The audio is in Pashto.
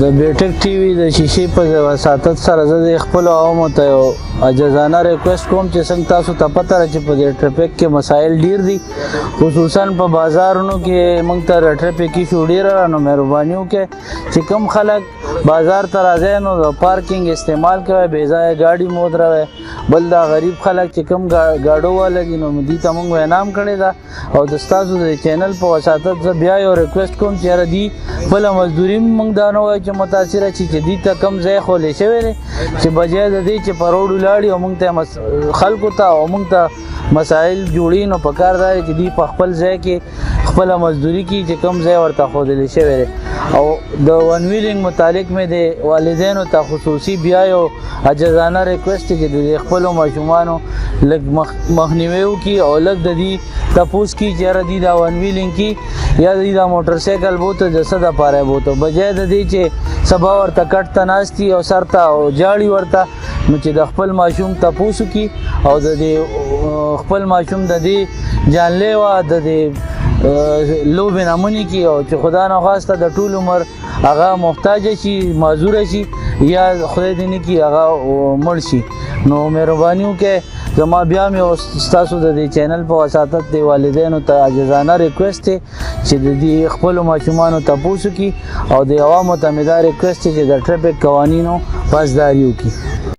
د بیټک ټي وي د شیشې په وساطت سره زه د خپل عوامو ته یو عاجزانه ریکوست کوم چې څنګه تاسو ته پته ده چې په دې ټریفک کې مسایل ډیر دي، خصوصا په بازارونو کې موږ ته ټریفک ایشو ډیره ده. نو مهرباني وکړئ چې کم خلک بازار ته راځي نو د پارکینګ استعمال کوي، بې ځایه ګاډي مو دروي. بل دا غریب خلک چې کم ګاډو والا دي، نو دوی ته موږ وینا هم کړې ده او د ستاسو د چینل په وساطت زه بیا یو ریکوست کوم چې یاره دی خپله مزدوري موږ دا نه وایو چې متاثره شي، چې دوی ته کم ځای ښولی شوی دی چې بجای د دې چې په روډ ولاړي او موږ ته خلکو ته او موږ ته مسایل جوړي، نو په کار دا دی چې دوی په خپل ځای کې خپله مزدوري کوي چې کوم ځای ورته ښودل شوی دی. او د ون ویلینګ متعلق مې د والدینو ته خصوصي بیا یو عاجزانه ریکوست چې د خپلو ماشومانو لږ مخنیوی وکړي او لږ د دې تپوس کړي چې یاره دی دا ون ویلینګ کی یا دی دا موټر سایکل بوته د څه دپاره بوته، بجای د دې چې سبا ورته کټ ته ناست او سر ته او جاړي ورته، نو چې د خپل ماشوم تپوس وکړي او د دې خپل ماشوم د دې جانلیوا د دې لوبې نه منې کړي او چې خدا نخواسته د ټول عمر هغه محتاج شي، معذور شي یا خدای دې نه کړي هغه مړ شي. نو مهرباني وکړئ، زما بیا مې ستاسو د دې چینل په وساطت د والدینو ته عاجزانه ریکوست دی چې د دې خپلو ماشومانو تپوس وکړي او د عوامو ته مې دا ریکوست دی چې د ټریفک قوانینو پاسداري وکړي.